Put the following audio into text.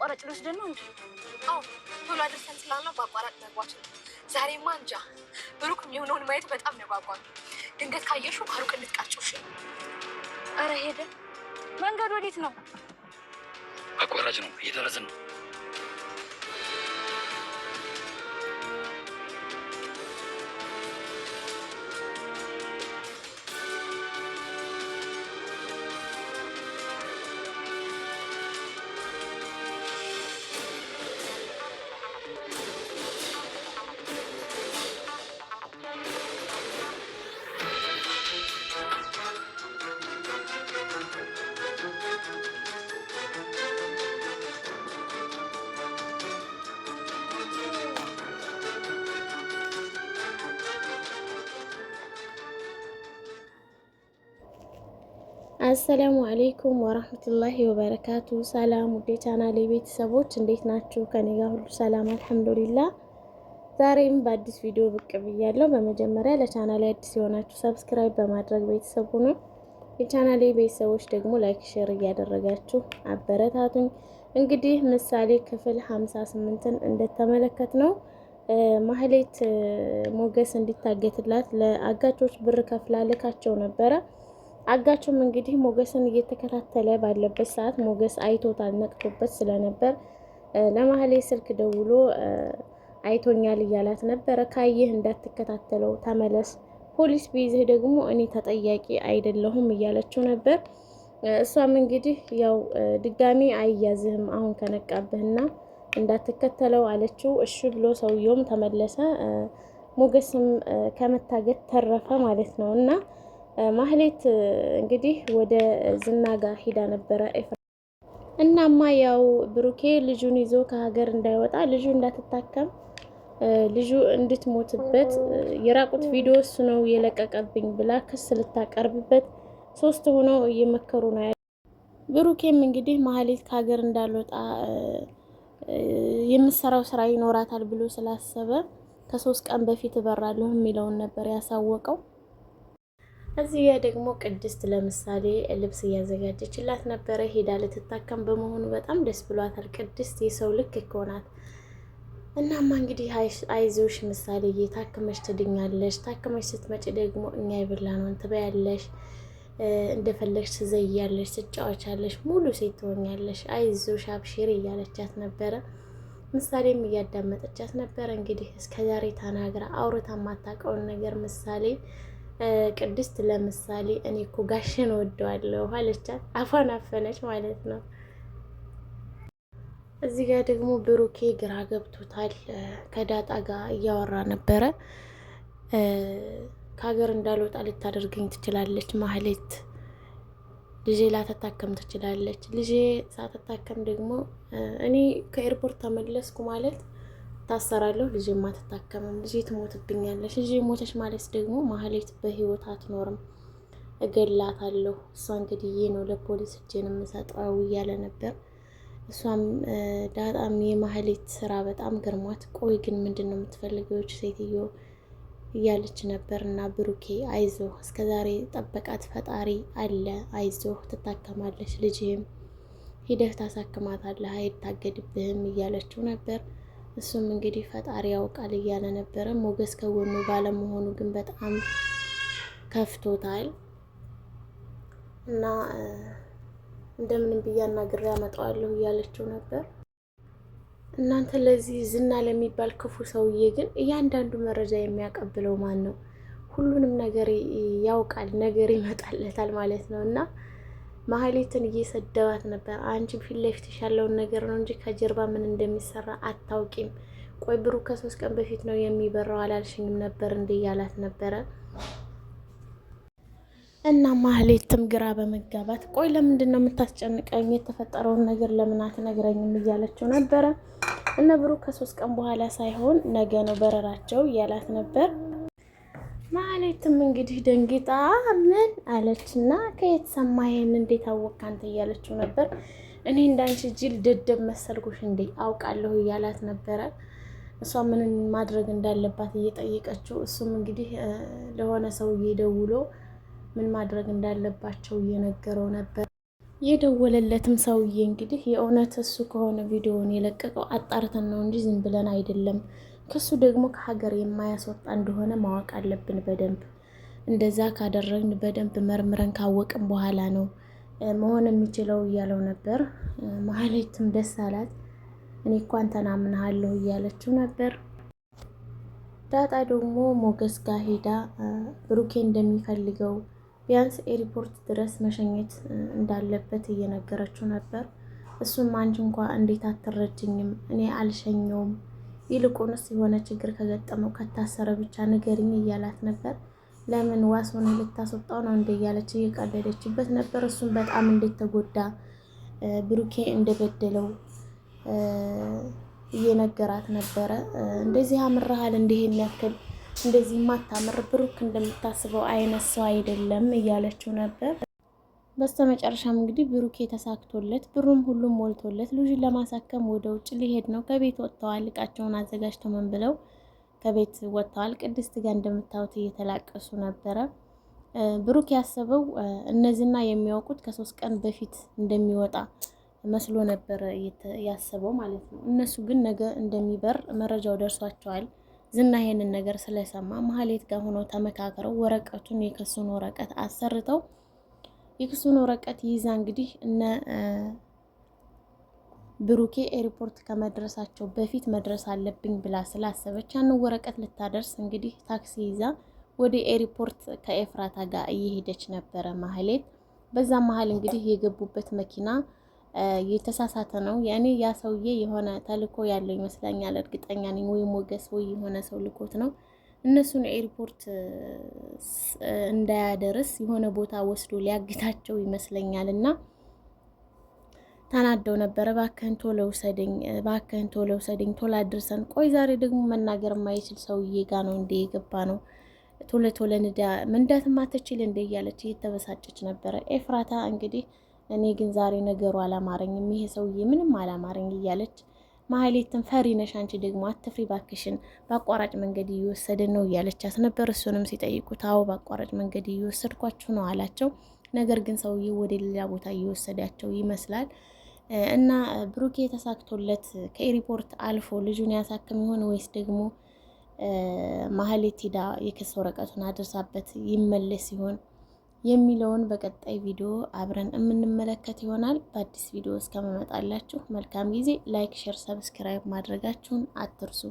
በአቋራጭ ሊወስደን ነው እንዴ? አዎ ቶሎ አድርሰን ስላልነው በአቋራጭ መግባቱ ነው። ዛሬማ እንጃ ብሩክ የሚሆነውን ማየት በጣም ነው ያጓጓል። ድንገት ካየሽው ከሩቅ እንድትቃጭው። እሺ። አረ ሄደ። መንገድ ወዴት ነው? አቋራጭ ነው፣ እየደረስን ነው። السلام عليكم ورحمة الله وبركاته። ሰላም ውዴ ቻናሌ ቤተሰቦች እንዴት ናችሁ? ከኔ ጋር ሁሉ ሰላም الحمد لله። ዛሬም በአዲስ ቪዲዮ ብቅ ብያለሁ። በመጀመሪያ ለቻናሌ አዲስ የሆናችሁ subscribe በማድረግ ቤተሰብ ሁኑ። የቻናሌ ቤተሰቦች ደግሞ like፣ share እያደረጋችሁ አበረታቱኝ። እንግዲህ ምሳሌ ክፍል 58ን እንደተመለከት ነው ማህሌት ሞገስ እንዲታገትላት ለአጋቾች ብር ከፍላ ልካቸው ነበረ። አጋቹም እንግዲህ ሞገስን እየተከታተለ ባለበት ሰዓት ሞገስ አይቶታል፣ ነቅቶበት ስለነበር ለማህሌት ስልክ ደውሎ አይቶኛል እያላት ነበረ። ካየህ እንዳትከታተለው ተመለስ፣ ፖሊስ ቢይዝህ ደግሞ እኔ ተጠያቂ አይደለሁም እያለችው ነበር። እሷም እንግዲህ ያው ድጋሚ አይያዝህም አሁን ከነቃብህና እንዳትከተለው አለችው። እሺ ብሎ ሰውየውም ተመለሰ። ሞገስም ከመታገት ተረፈ ማለት ነው እና ማህሌት እንግዲህ ወደ ዝና ጋር ሂዳ ነበረ። እናማ ያው ብሩኬ ልጁን ይዞ ከሀገር እንዳይወጣ ልጁ እንዳትታከም ልጁ እንድትሞትበት የራቁት ቪዲዮ እሱ ነው የለቀቀብኝ ብላ ክስ ልታቀርብበት ሶስት ሆነው እየመከሩ ነው ያለ። ብሩኬም እንግዲህ ማህሌት ከሀገር እንዳልወጣ የምሰራው ስራ ይኖራታል ብሎ ስላሰበ ከ3 ቀን በፊት እበራለሁ የሚለውን ነበር ያሳወቀው። እዚህ ጋ ደግሞ ቅድስት ለምሳሌ ልብስ እያዘጋጀችላት ነበረ። ሄዳ ልትታከም በመሆኑ በጣም ደስ ብሏታል። ቅድስት የሰው ልክ እኮ ናት። እናማ እንግዲህ አይዞሽ ምሳሌ ታክመሽ ትድኛለሽ። ታክመሽ ስትመጪ ደግሞ እኛ የበላነውን ትበያለሽ፣ እንደፈለግሽ ትዘያለሽ፣ ትጫወቻለሽ፣ ሙሉ ሴት ትሆኛለሽ። አይዞሽ አብሽሪ እያለቻት ነበረ። ምሳሌም እያዳመጠቻት ነበረ። እንግዲህ እስከዛሬ ተናግራ አውርታ የማታውቀውን ነገር ምሳሌ ቅድስት ለምሳሌ እኔ እኮ ጋሽን ወደዋለሁ አለቻት። አፏን አፈነች ማለት ነው። እዚህ ጋር ደግሞ ብሩኬ ግራ ገብቶታል። ከዳጣ ጋር እያወራ ነበረ። ከሀገር እንዳልወጣ ልታደርገኝ ትችላለች ማህሌት፣ ልጄ ላትታከም ትችላለች። ልጄ ሳትታከም ደግሞ እኔ ከኤርፖርት ተመለስኩ ማለት ታሰራለሁ። ልጄም አትታከምም፣ ልጄ ትሞትብኛለች። ልጄ ሞተች ማለት ደግሞ ማህሌት በህይወት አትኖርም፣ እገላታለሁ። እሷ እንግዲህ ነው ለፖሊስ እጄን የምሰጠው እያለ ነበር። እሷም ዳጣም የማህሌት ስራ በጣም ገርሟት፣ ቆይ ግን ምንድን ነው የምትፈልገው ሴትዮ እያለች ነበር። እና ብሩኬ አይዞህ፣ እስከዛሬ ጠበቃት ፈጣሪ አለ፣ አይዞህ ትታከማለች፣ ልጅህም ሂደህ ታሳክማታለህ፣ አይታገድብህም እያለችው ነበር። እሱም እንግዲህ ፈጣሪ ያውቃል እያለ ነበረ። ሞገስ ከጎኑ ባለመሆኑ ግን በጣም ከፍቶታል እና እንደምንም ብዬ አናግሬ አመጣዋለሁ እያለችው ነበር። እናንተ ለዚህ ዝና ለሚባል ክፉ ሰውዬ ግን እያንዳንዱ መረጃ የሚያቀብለው ማን ነው? ሁሉንም ነገር ያውቃል፣ ነገር ይመጣለታል ማለት ነው እና ማህሌትን እየሰደባት ነበር። አንቺ ፊት ለፊትሽ ያለውን ነገር ነው እንጂ ከጀርባ ምን እንደሚሰራ አታውቂም። ቆይ ብሩክ ከ3 ቀን በፊት ነው የሚበራው አላልሽኝም ነበር እንዴ እያላት ነበረ። እና ማህሌትም ግራ በመጋባት ቆይ ለምንድን ነው የምታስጨንቀኝ? የተፈጠረውን ነገር ለምን አትነግረኝም? እያለችው ነበረ። እነ ብሩክ ከ3 ቀን በኋላ ሳይሆን ነገ ነው በረራቸው እያላት ነበር። ማለትም እንግዲህ ደንግጣ ምን አለችና ከየት ሰማህ ይሄን እንዴት አወቅክ አንተ እያለችው ነበር። እኔ እንዳንቺ ጅል ደደብ መሰልኩሽ እንዴ አውቃለሁ እያላት ነበረ። እሷ ምን ማድረግ እንዳለባት እየጠየቀችው፣ እሱም እንግዲህ ለሆነ ሰውዬ ደውሎ ምን ማድረግ እንዳለባቸው እየነገረው ነበር። የደወለለትም ሰውዬ እንግዲህ የእውነት እሱ ከሆነ ቪዲዮውን የለቀቀው አጣርተን ነው እንጂ ዝም ብለን አይደለም። ክሱ ደግሞ ከሀገር የማያስወጣ እንደሆነ ማወቅ አለብን በደንብ። እንደዛ ካደረግን በደንብ መርምረን ካወቅን በኋላ ነው መሆን የሚችለው እያለው ነበር። ማህሌትም ደስ አላት። እኔ እኮ አንተን አምናሃለሁ እያለችው ነበር። ዳጣ ደግሞ ሞገስ ጋር ሄዳ ብሩኬ እንደሚፈልገው ቢያንስ ኤርፖርት ድረስ መሸኘት እንዳለበት እየነገረችው ነበር። እሱም አንቺ እንኳ እንዴት አትረጅኝም? እኔ አልሸኘውም፣ ይልቁንስ የሆነ ችግር ከገጠመው ከታሰረ ብቻ ንገሪኝ እያላት ነበር። ለምን ዋስ ሆነ ልታስወጣው ነው እንደ እያለች እየቀለደችበት ነበር። እሱም በጣም እንዴት ተጎዳ ብሩኬ እንደበደለው እየነገራት ነበረ። እንደዚህ አምርሃል፣ እንዲህ የሚያክል እንደዚህ ማታምር ብሩክ እንደምታስበው አይነት ሰው አይደለም እያለችው ነበር። በስተመጨረሻም እንግዲህ ብሩኬ ተሳክቶለት ብሩም ሁሉም ሞልቶለት ልጁን ለማሳከም ወደ ውጭ ሊሄድ ነው። ከቤት ወጥተዋል። እቃቸውን አዘጋጅተው ምን ብለው ከቤት ወጥተዋል። ቅድስት ጋር እንደምታዩት እየተላቀሱ ነበረ። ብሩክ ያሰበው እነዚህና የሚያውቁት ከ3 ቀን በፊት እንደሚወጣ መስሎ ነበረ ያሰበው ማለት ነው። እነሱ ግን ነገ እንደሚበር መረጃው ደርሷቸዋል። ዝና ይሄንን ነገር ስለሰማ መሀሌት ጋር ሆነው ተመካክረው ወረቀቱን የክሱን ወረቀት አሰርተው የክሱን ወረቀት ይዛ እንግዲህ እነ ብሩኬ ኤርፖርት ከመድረሳቸው በፊት መድረስ አለብኝ ብላ ስላሰበች ያንን ወረቀት ልታደርስ እንግዲህ ታክሲ ይዛ ወደ ኤርፖርት ከኤፍራታ ጋር እየሄደች ነበረ ማህሌት። በዛ መሀል እንግዲህ የገቡበት መኪና የተሳሳተ ነው። ያኔ ያ ሰውዬ የሆነ ተልኮ ያለው ይመስለኛል፣ እርግጠኛ ነኝ። ወይ ሞገስ ወይ የሆነ ሰው ልኮት ነው እነሱን ኤርፖርት እንዳያደርስ የሆነ ቦታ ወስዶ ሊያግታቸው ይመስለኛል። እና ተናደው ነበረ። እባክህን ቶሎ ውሰደኝ፣ እባክህን ቶሎ ውሰደኝ፣ ቶሎ አድርሰን። ቆይ ዛሬ ደግሞ መናገር የማይችል ሰውዬ ጋ ነው እንዴ የገባ ነው? ቶሎ ቶሎ ንዳ፣ መንዳት ማትችል እንዴ እያለች እየተበሳጨች ነበረ ኤፍራታ እንግዲህ እኔ ግን ዛሬ ነገሩ አላማረኝም፣ ይሄ ሰውዬ ምንም አላማረኝ እያለች ማህሌትን ፈሪ ነሽ አንቺ ደግሞ አትፍሪ ባክሽን፣ በአቋራጭ መንገድ እየወሰድን ነው እያለቻት ነበር። እሱንም ሲጠይቁት አዎ በአቋራጭ መንገድ እየወሰድኳችሁ ነው አላቸው። ነገር ግን ሰውዬው ወደ ሌላ ቦታ እየወሰዳቸው ይመስላል። እና ብሩኬ ተሳክቶለት ከኤርፖርት አልፎ ልጁን ያሳክም ይሆን ወይስ ደግሞ ማህሌት ሂዳ የክስ ወረቀቱን አድርሳበት ይመለስ ይሆን የሚለውን በቀጣይ ቪዲዮ አብረን የምንመለከት ይሆናል። በአዲስ ቪዲዮ እስከመመጣላችሁ መልካም ጊዜ። Like፣ share፣ subscribe ማድረጋችሁን አትርሱ።